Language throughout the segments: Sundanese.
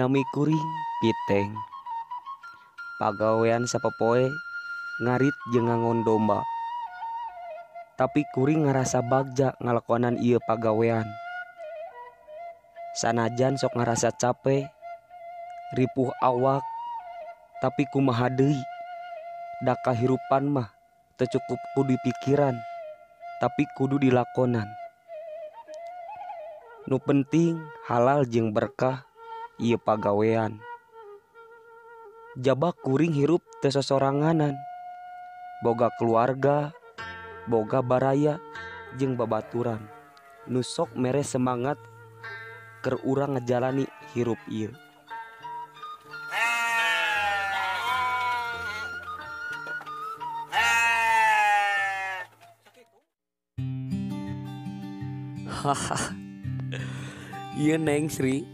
Nami kuring Piteng. Pagawean sapopoe ngarit jeung ngangon domba. Tapi kuring ngarasa bagja ngalakonan ieu pagawean. Sanajan sok ngarasa cape, ripuh awak, tapi kumaha deui, da kahirupan mah teu cukup ku dipikiran, tapi kudu dilakonan. Nu penting halal jeung berkah ieu pagawean. Jaba kuring hirup teu sosoranganan, boga keluarga, boga baraya jeung babaturan nu sok mere semangat keur urang ngajalani hirup ieu. Hahaha. Ieu Neng Sri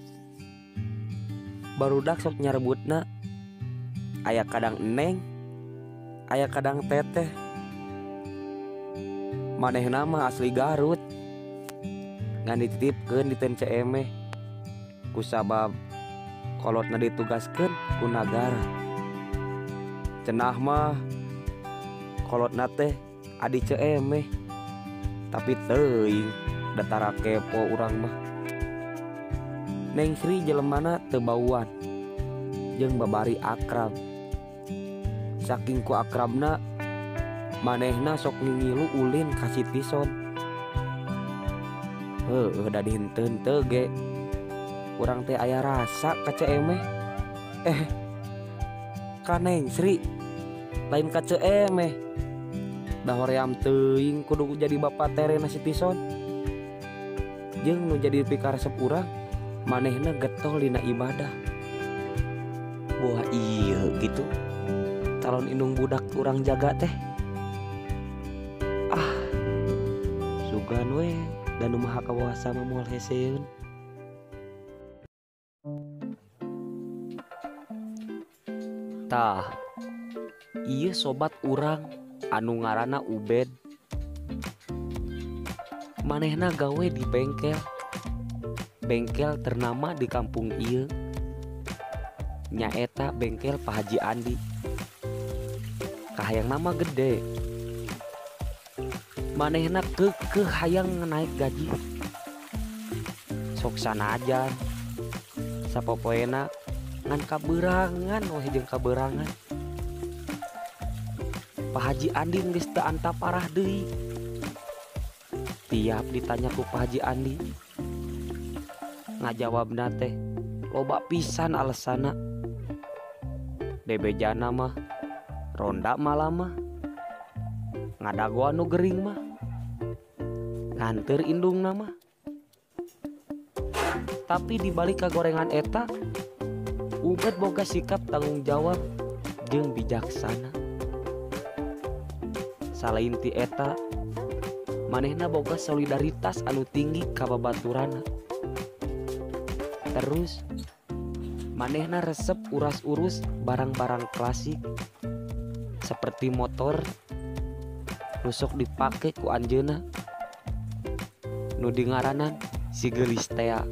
barudak sok nyarebutna, aya kadang neng, aya kadang teteh. Manehna mah asli Garut, ngan dititipkeun di Teu Ceemeh kusabab kolotna ditugaskeun ku nagara. Cenah mah kolotna teh adi Ceemeh, tapi teuing datara kepo urang mah. Neng Sri jelemana teu bauan jeung babari akrab. Saking ku akrabna manehna sok ngingilu ulin ka si Tison. Heueuh da dihenteun teu ge. Urang teh aya rasa ka Ceemeh. Ka Neng Sri lain ka Ceemeh. Da hoream teuing kudu jadi bapa terena si Tison. Jeung nu jadi pikaresep urang manehna getol dina ibadah. Wah iya gitu calon indung budak urang jaga teh. Ah sugan we dan nu maha kawasa mah moal heseun. Tah ieu sobat urang anu ngaranna Ubed. Manehna gawe di bengkel. Bengkel ternama di kampung ieu nyaeta bengkel Pak Haji Andi. Kahayang nama gede, manehna keukeuh hayang naik gaji. Sok sanajan sapopoena ngan kaberangan we jeung kaberangan. Pak Haji Andi geus teu anta parah deui. Tiap ditanya ku Pak Haji Andi, ngajawabna teh loba pisan alesana. Debejana mah ronda malah mah, ngadagoan nu gering mah, nganteur indungna mah. Tapi dibalik kagorengan eta, Ubed boga sikap tanggung jawab jeung bijaksana. Salain ti eta, manehna boga solidaritas anu tinggi ka babaturana. Terus manehna resep uras-urus barang-barang klasik seperti motor nu sok dipake ku anjeunna nu dingaranan si Geulis tea.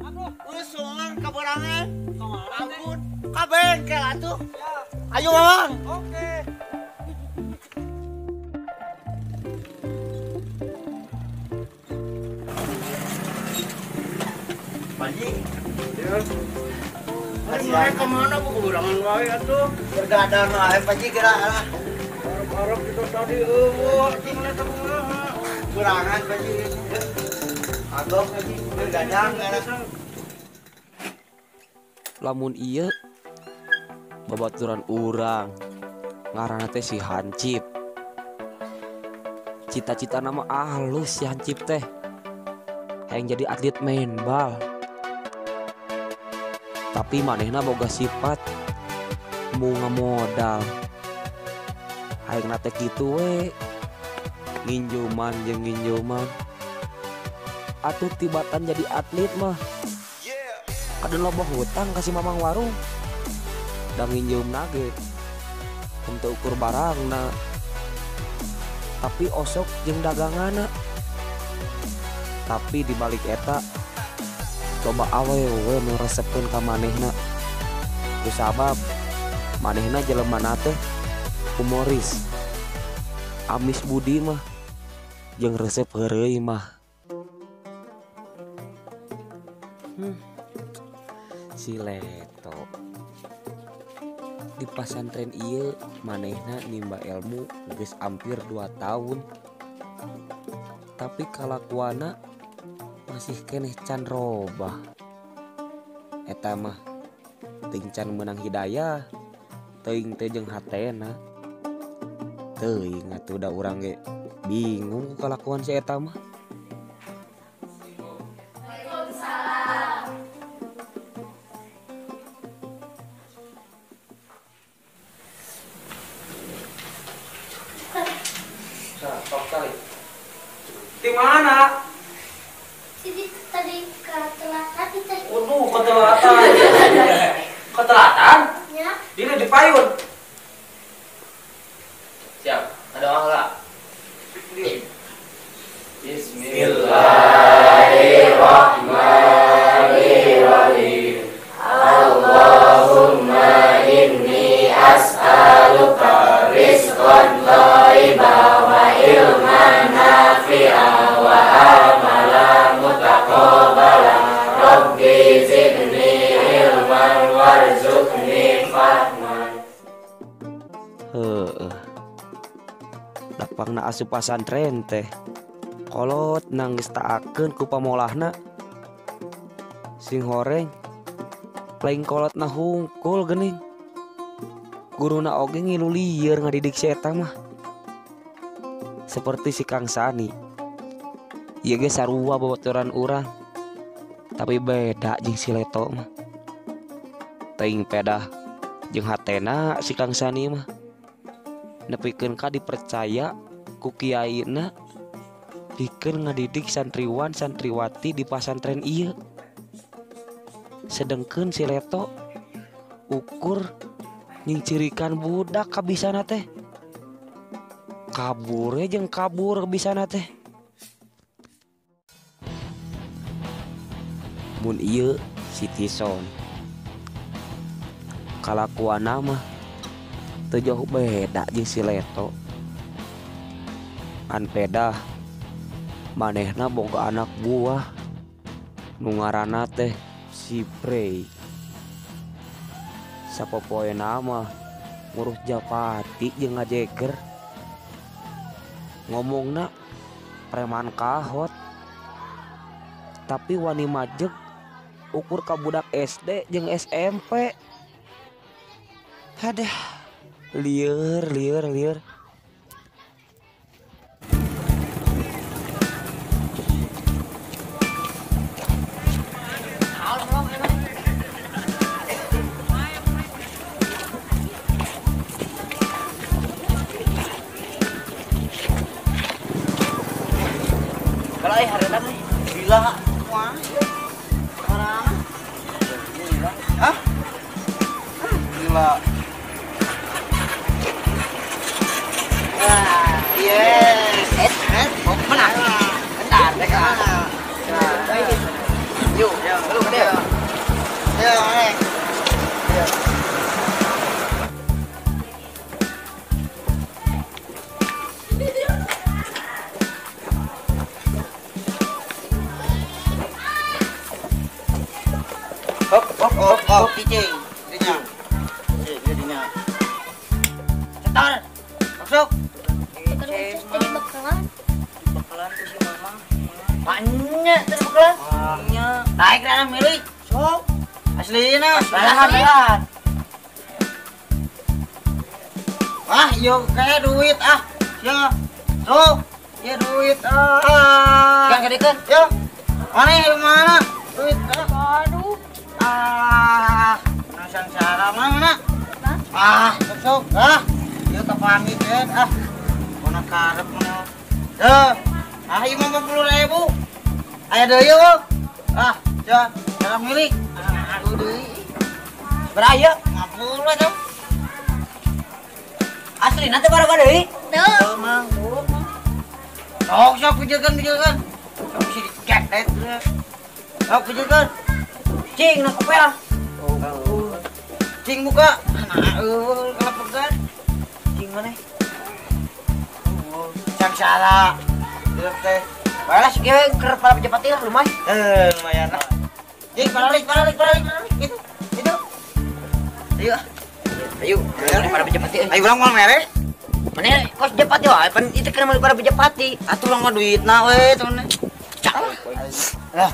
Mama, usungan kaborangan. Ampun, ka bengkel atuh. Ayo Mamang. Oke. Panji, ya. Kemana bu keburangan wae atuh? Bergadang wae Panji geura lah. Arep-arep kita tadi eueuh, gimana teh kumaha? Kurangan Panji. Agok Panji bergadang geura. Lamun ieu babaturan urang ngaranna teh si Hancip. Cita-cita nama alus si Hancip teh. Hayang jadi atlet main bal. Tapi manehna boga sifat mau ngamodal. Hayang teh kitu we, nginjuman jeung nginjuman. Atuh tibatan jadi atlet mah kadon loba hutang ka si mamang warung. Da nginjeumna ge henteu ukur barangna, tapi osok jeung daganganna. Tapi di balik eta loba awewe nu resepeun ka manehna. Kusabab manehna jelema teh humoris. Amis budi mah jeung resep heureuy mah. Si Leto di pasantren ieu manehna nimba ilmu geus hampir 2 tahun. Tapi kalakuana masih keneh can robah. Eta mah teuing can meunang hidayah, teuing teh jeung hatena. Teuing atuh da urang ge bingung ku kalakuan si eta mah. Waalaikumsalam. Di mana? Sini tadi ketelatan teh. Waduh, ketelatan. Ketelatan? Ya. Dina di payun. Siap, ada orang enggak? Bismillahirrahmanirrahim. Allahumma inni as'aluka rizqan thayyiban wa ilman nafi'an wa amalan mutaqabbalan. Rabbi zidni ilman warzuqni fahman. Heeh. Dapangna asup pasantren teh kolot nangis taakeun ku pamolahna. Sing horeng lain kolotna hungkul geuning. Guruna oge ngilu lieur ngadidik si eta mah. Seperti si Kang Sani. Ieu ge sarua babaturan urang. Tapi beda jeung si Leto mah. Teuing pedah jeung hatena si Kang Sani mah. Nepikeun ka dipercaya ku kiaina pikeun ngadidik santriwan santriwati di pasantren ieu. Sedengkeun si Leto ukur nyingcirikan budak kabisana teh. Kabur jeung kabur kabisana teh. Mun ieu si Tison kalakuanna mah teu jauh beda jeung si Leto. An pedah manehna boga anak buah nu ngaranna teh si Prey. Sapopoena mah ngurus japati jeung ngajeger. Ngomongna preman kahot. Tapi wani majeg ukur ka budak SD jeung SMP. Hadah, lieur lieur lieur. Kalau hari ini gila, wah, orang, hah, gila, wah, yes, oh, menang, bentar, mereka, yuk, lu dia, ya, hop hop hop hop cicing dinya. Dinya. Cetar. Masuk. Cicing tadi bakalan. Bakalan tuh si mama. Banyak tadi bakalan. Nya. Naik rana milik. Sok. Aslina. Balahan. Ah, yo kayak duit ah. Ya. Sok. Ya duit ah. Kan gedekeun. Ya. Mana mana? Duit ah. Aduh. Ah, sangsara mana? Ah, sok ah, ieu kapangit kan ah. Mana karep mana? Deuh. Ah, ieu mah 50.000. Aya deui eueuh. Ah, ya, dalam milik. Ah, aduh deui. Beraya 50 atuh. Asli nanti barang deui. Tuh. Mang, Sok sok pijekeun pijekeun. Sok si dicek deh. Sok pijeutkeun. Cing na kopel. Oh. Cing buka. Nah, eueuh kalapegan. Cing maneh. Oh, sangsara. Dilep teh. Bae lah kieu keur para pejapati lah lumayan. Lumayan lah. Cing paralik paralik paralik paralik gitu. Itu. Ayo. Ayo, para pejapati. Ayo urang moal mere. Mana kos japati wae pan itu keur meuli para pejapati. Atuh urang mah duitna we temen. Cak. Lah.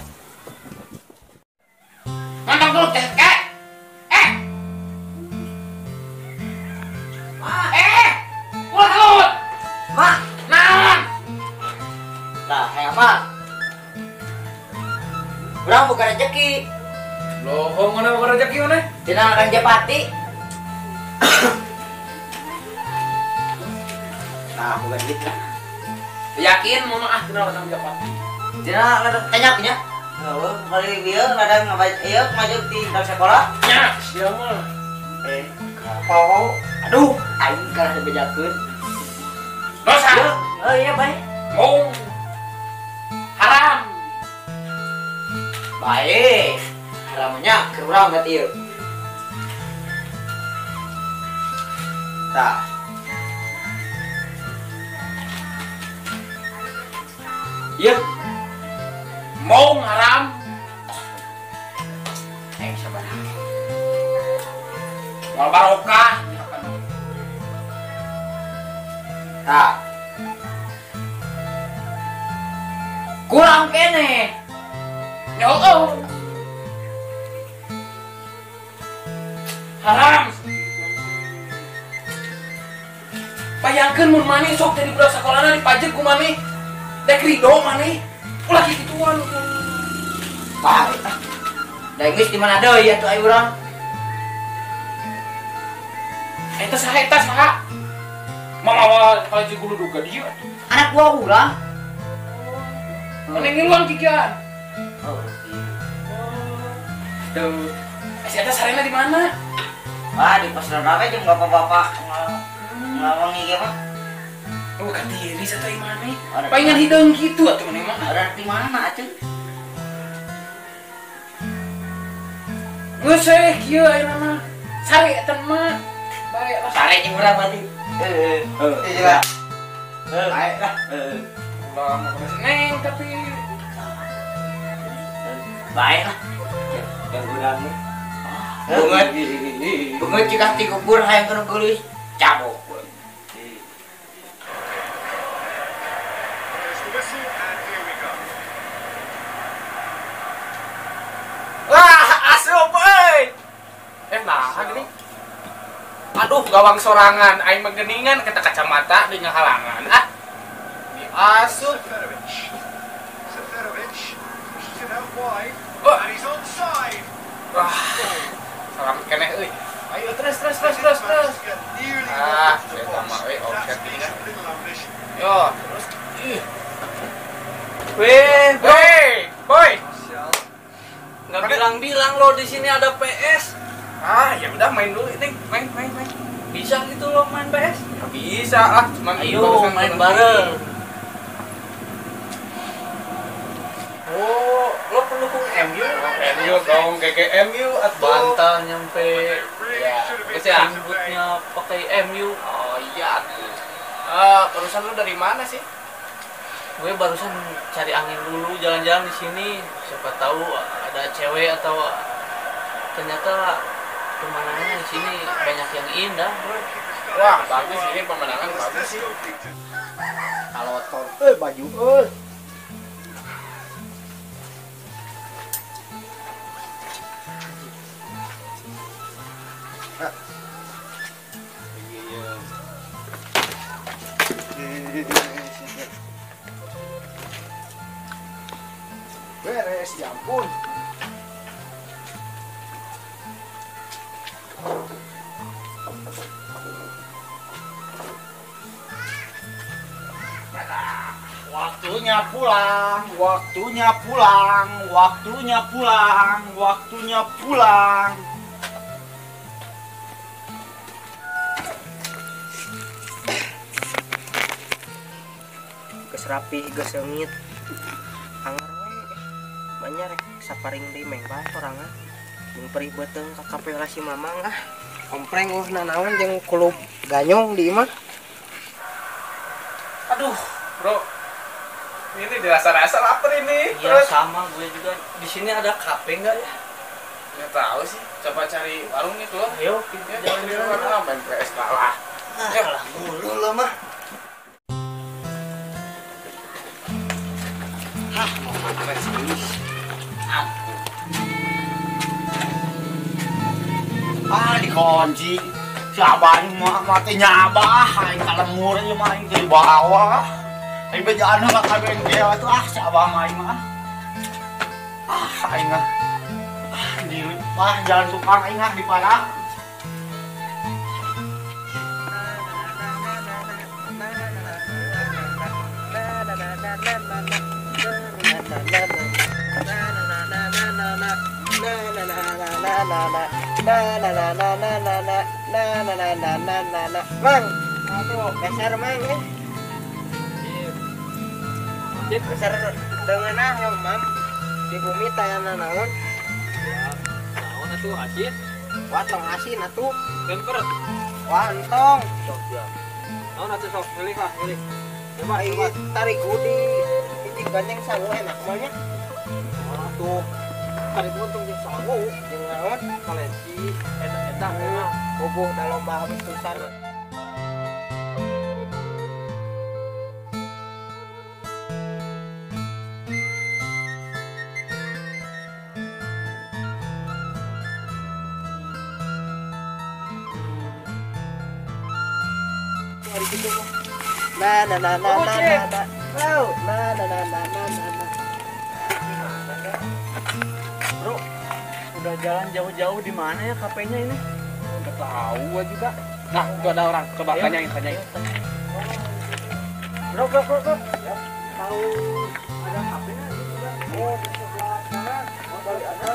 Mantap dulu teh. Ulah gelut. Mak, naon? Lah, hayang apa? Urang boga rezeki. Loh, mana boga rezeki maneh? Tina ladang japati. Nah, boga duit lah. Yakin mau ah tina ladang japati. Tina ladang tanya nya. Heuh, balik ieu ladang ieu maju di sekolah. Nya, sia mah. Poho. Aduh, aing kalah dibejakeun. Dosa. Oh iya, bae. Mau. Haram. Bae. Haramnya keur urang berarti ieu. Tah. Ieu. Mau haram. Aing sabaraha. Moal barokah. Tah. Kurang kene. Yo, oh. Haram. Bayangkeun mun maneh sok jadi budak sakolana dipajeg ku maneh. Dek rido maneh. Ulah kituan. Bae ah. Da geus di mana deui atuh ai urang? Eta saha eta saha? Mamawa kalau gulu duga dieu atuh. Anak buah urang. Mana ngiluan kikian? Oh. Tuh. Si eta sarena di mana? Wah, di pos ronda we jeung bapak-bapak ngawang ieu mah. Oh, katiri satu imane. Palingan hideung kitu atuh maneh mah. Orang di mana atuh? Geus we kieu ayeuna mah. Sare eta mah. Bae lah. Sare jeung urang berarti. Heeh. Iya. Bae lah. Heeh. Ulah mah neng tapi bae lah. Yang urang mah. Bungeut. Bungeut cikah ti kubur hayang kana geulis. Cabok. Wah, asup euy. Nah gini. Aduh, gawang sorangan aing mah geuningan kita kacamata di ngahalangan. Ah. Diasup. Oh. Wah. Salam keneh euy. Ayo terus terus terus terus terus. Ah, eta mah euy offset gini kan. Yo, terus. Ih. Weh, boy. Boy. Nggak bilang-bilang lo di sini ada PS. Ah, ya udah main dulu ini. Main. Bisa gitu lo main PS? Ya bisa lah, cuman ayo main bareng. Oh, lo pendukung MU? MU dong, kayak MU atau bantal nyampe ya, terus ya rambutnya pakai MU. Oh iya. Barusan lo dari mana sih? Gue barusan cari angin dulu, jalan-jalan di sini. Siapa tahu ada cewek atau ternyata pemandangannya di sini banyak yang indah, bro. Wah, bagus ini pemandangan bagus sih. Kalau tor, baju Beres, ya ampun. Waktunya pulang, waktunya pulang, waktunya pulang, waktunya pulang. Geus rapi, geus leungit. Aingnya rek saparing deui mengbah sorangan. Jeung perih beuteung ka kafe si Mamang ah. Kompreng uh nanaon jeung kulub ganyong di imah. Aduh, bro. Ini dirasa-rasa lapar ini. Iya, sama gue juga. Di sini ada kafe enggak ya? Nggak tahu sih. Coba cari warung nih keluar. Ayo, kita jalan-jalan main PS kalah. Kalah mulu lo mah. Hah, mau makan sih. Ampun. Ah, dikunci. Si abah ini matinya abah, aing kalemur ieu mah aing teh dibawa. Aing bejaan heula ka bengkel atuh ah si abah mah aing mah. Ah, aing ah. Ah, di ah jalan tukang aing ah di Padang. Mang, aduh, geser mang eh. Geser dengan ah ya mam. Di bumi tayana naon? Naon atuh asin? Wah, tong asin atuh. Temper. Wah, entong. Sok ya. Naon atuh sok pilih lah, pilih. Coba ieu tarik di hiji gandeng sangu enak mah nya. Tuh. Tarik untung jeung sangu jeung naon? Kaleci eta-eta mah boboh da lomba habis tusan. Na na na na na na. Oh, na na na na na na. Bro, udah jalan jauh-jauh di mana ya kafenya ini? Udah tahu gua juga. Nah, itu ada orang. Coba tanyain, tanyain. Bro, bro, bro, bro. Ya. Tahu ada kafenya juga? Oh, di sebelah sana. Oh, balik ada.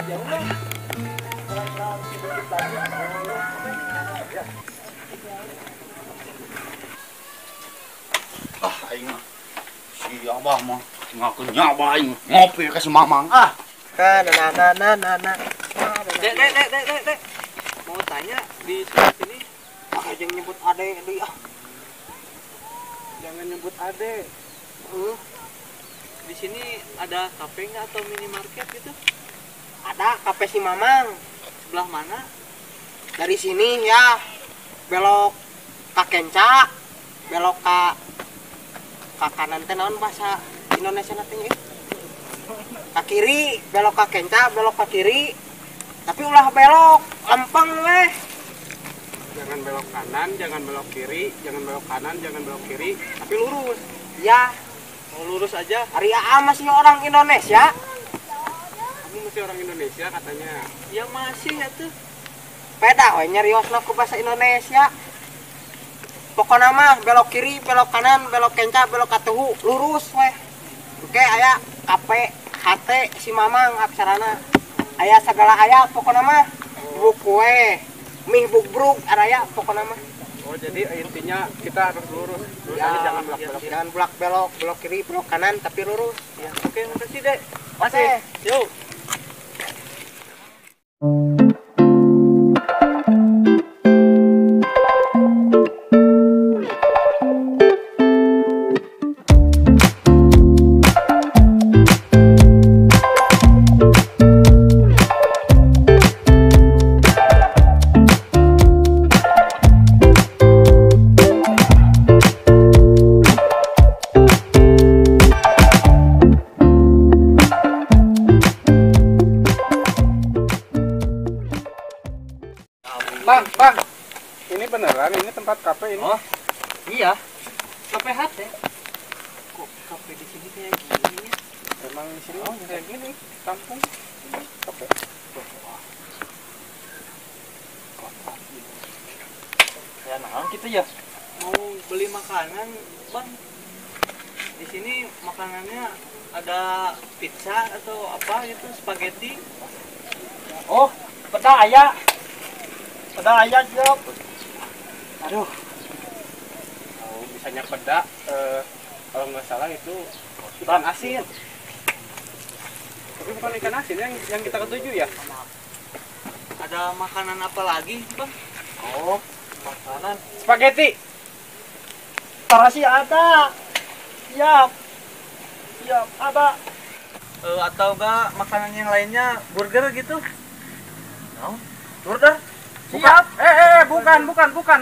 Jauh lah. Jalan-jalan sedikit lagi. Oh, ya. Ah, aing mah. Si abah mah ngaku nyaba aing ngopi ke si Mamang ah. Na na na na na na. Dek, dek, dek, dek, dek, dek. Mau tanya di sebelah sini. Ah, jangan nyebut ade deui ah. Jangan nyebut ade. Di sini ada kafe nggak atau minimarket gitu? Ada kafe si Mamang. Sebelah mana? Dari sini ya. Belok ke Kenca, belok ke kanan teh naon bahasa Indonesia teh nya? Ka kiri, belok ka Kenca, belok ka kiri. Tapi ulah belok, lempeng weh. Jangan belok kanan, jangan belok kiri, jangan belok kanan, jangan belok kiri, tapi lurus. Ya, mau lurus aja. Ari AA masih orang Indonesia. Kamu masih orang Indonesia katanya. Ya masih ya tuh. Peda we nyariosna ku bahasa Indonesia. Pokoknya mah belok kiri, belok kanan, belok Kenca, belok katuhu, lurus weh. Oke, aya KP, HT, si Mamang aksarana. Aya segala aya pokoknya mah. Buk we, mie buk-bruk araya pokoknya mah. Oh, jadi intinya kita harus lurus. Lurus ya, aja, jangan belok-belok. Jangan belok-belok, belok kiri, belok kanan tapi lurus. Ya, oke, makasih, Dek. Makasih. Yuk. Bang, bang, ini beneran, ini tempat kafe ini. Oh, iya, kafe HT. Kok kafe di sini kayak gini ya? Emang di sini kayak gini, kampung. Kafe. Kayak naon gitu ya? Mau beli makanan, bang. Di sini makanannya ada pizza atau apa gitu, spaghetti. Oh, peda aya. Peda aya siap. Aduh. Oh, misalnya peda, kalau nggak salah itu ikan asin. Tapi bukan ikan asin yang kita ketuju ya? Ada makanan apa lagi, Bang? Oh, makanan. Spaghetti. Terasi ada. Siap. Siap, ada. Atau enggak makanan yang lainnya, burger gitu? No. Burger? Siap. Bukan,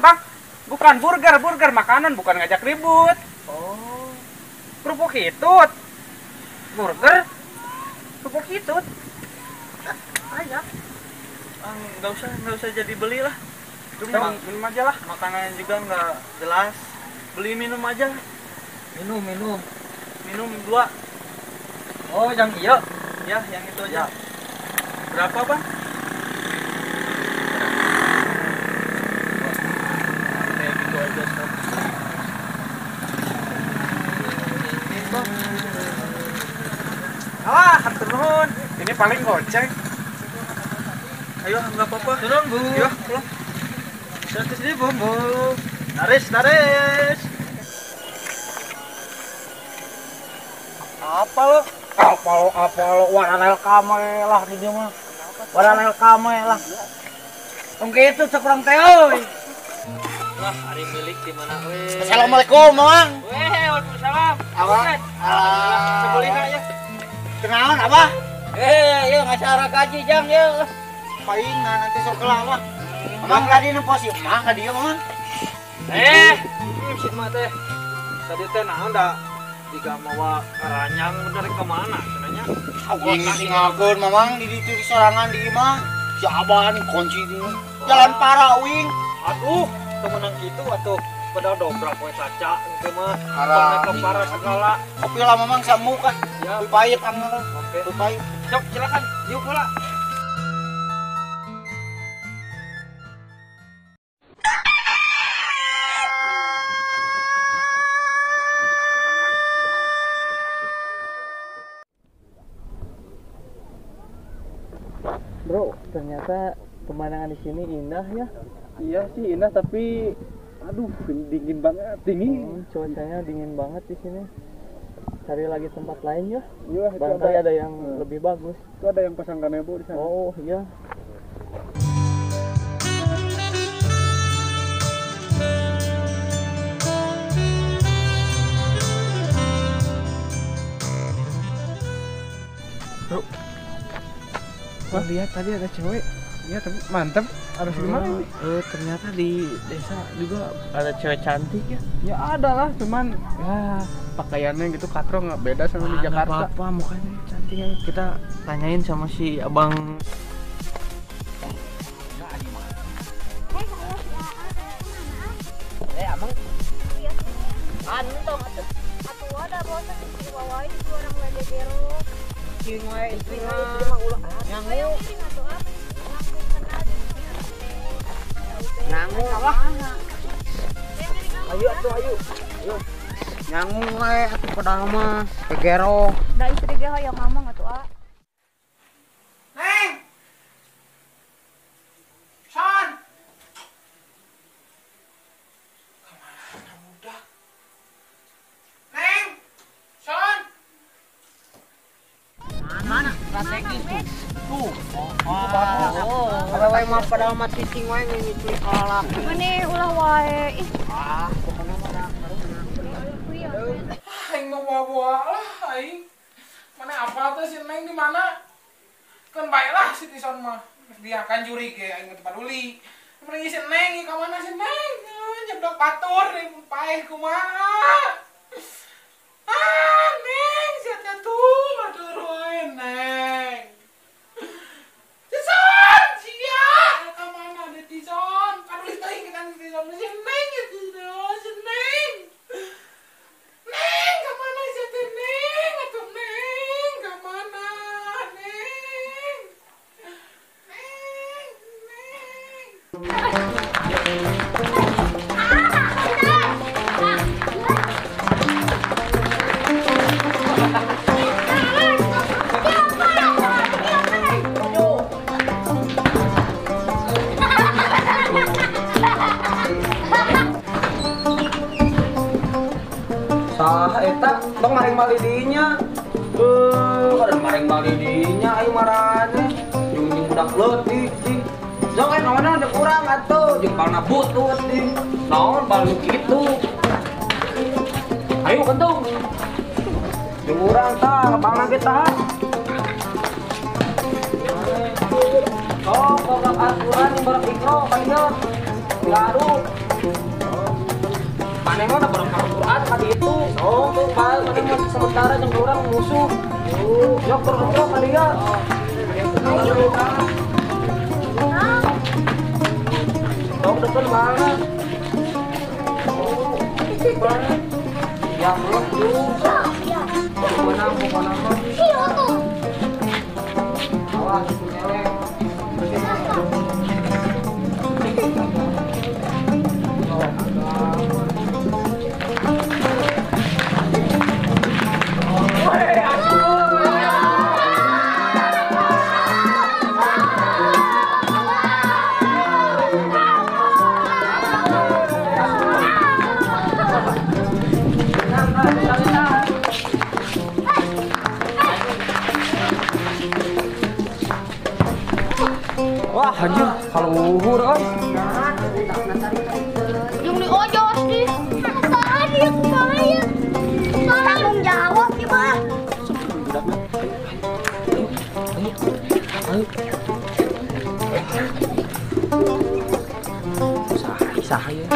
Bang. Bukan burger, makanan, bukan ngajak ribut. Oh. Kerupuk hitut. Burger. Kerupuk hitut. Ayah. Nggak usah jadi beli lah. Itu minum aja lah. Makanannya juga nggak jelas. Beli minum aja. Minum. Minum 2. Oh, yang iya. Ya, yang itu aja. Ya. Berapa, Bang? Kayak gitu aja, stop. Ini, Bang. Alah, hatur nuhun. Ini paling goceng. Ayo, nggak apa-apa. Turun, Bu. Ayo, pulang. 100.000, Bu. Naris. Apa lo? Apa lo? Warna kame lah di dia mah. Warna kame lah. Oke itu sekurang teh oi. Wah, hari milik di mana we? Assalamualaikum, Mang. Weh, waalaikumsalam. Apa? Sebeliha ya. Kenalan apa? Ya ngacara kaji jang ya. Palingan nanti sok kelah mah. Mang tadi nempo si Mang ka dieu Mang. Si mah teh. Tadi teh naon da jika mawa karanyang bener ke mana cenanya? Ini tinggalkeun Mamang di ditu di sorangan di imah. Si Abah nih kunci di jalan para wing. Aduh, temenan gitu atuh padahal dobrak we caca engke mah. Tong ke para segala. Kopi lah Mamang samu kah. Ya. Pahit angna. Oke. Pahit. Sok silakan diuk heula. Bro, ternyata pemandangan di sini indah ya. Iya sih indah, tapi aduh dingin banget, dingin. Cuacanya dingin banget di sini. Cari lagi tempat lain ya. Iya, barangkali ada yang lebih bagus. Itu ada yang pasang kanebo di sana. Oh iya. Bro. Wah, lihat tadi ada cewek. Iya, tapi mantep. Harus gimana ini? Ternyata di desa juga ada cewek cantik ya? Ya ada lah, cuman ya pakaiannya gitu katro nggak beda sama di Jakarta. Apa mukanya cantik ya. Kita tanyain sama si abang. Abang. Antong atuh ada bosan di bawah itu orang lagi gero. Cing wae istri mah ulah nyangu. Nyangu lah. Ayo atuh ayo. Ayo. Nyangu wae atuh padahal mah kegero. Da istri ge hoyong ngomong atuh ah. Neng. Son. Kemana budak? Neng. Son. Mana strategis tuh? Tuh. Oh. Awewe mah padahal mah cicing wae ngicui kolak. Mane ulah wae. Ih. Ah, pokona mah da. Aing mah bawa lah aing. Mana apa teh si Neng di mana? Keun bae lah si Tison mah. Dia kan juri ge aing mah teu paduli. Mending si Neng ka mana si Neng? Nyeblok batur paeh kumaha. Ah, Neng, sia teh tuh aduh wae Neng. Tison, sia ka mana ada Tison? Paduli teuing kita si Tison si Neng si Neng. Neng, kemana sih teh Neng? Atuh Neng, kemana Neng? Neng, Neng. Saha eta tong maring mali dinya. Kada Areng bali dinya aing marane. Jeung budak leutik cing. Sok eh kawana ada kurang atuh jeung balna butut ding. Naon bal nu kitu. Ayo kentung. Jeung urang tah balna ge tahan. Sok boga aturan barak ikro ka dieu. Diaduk. Maneh mah da bareng Al-Qur'an ka ditu. Sok tuh bal maneh mah sementara jeung urang musuh. Yok berokok ka dieu. Ayo. Tong depan banget. Ya belum juga. Pokoknya pokoknya mah. Awas nyeleng. Wah, anjir, kaluhur euy. Jeung di ojos di. Tahan ieu kumaha ieu? Tanggung jawab ieu mah. Ayo. Saha ieu.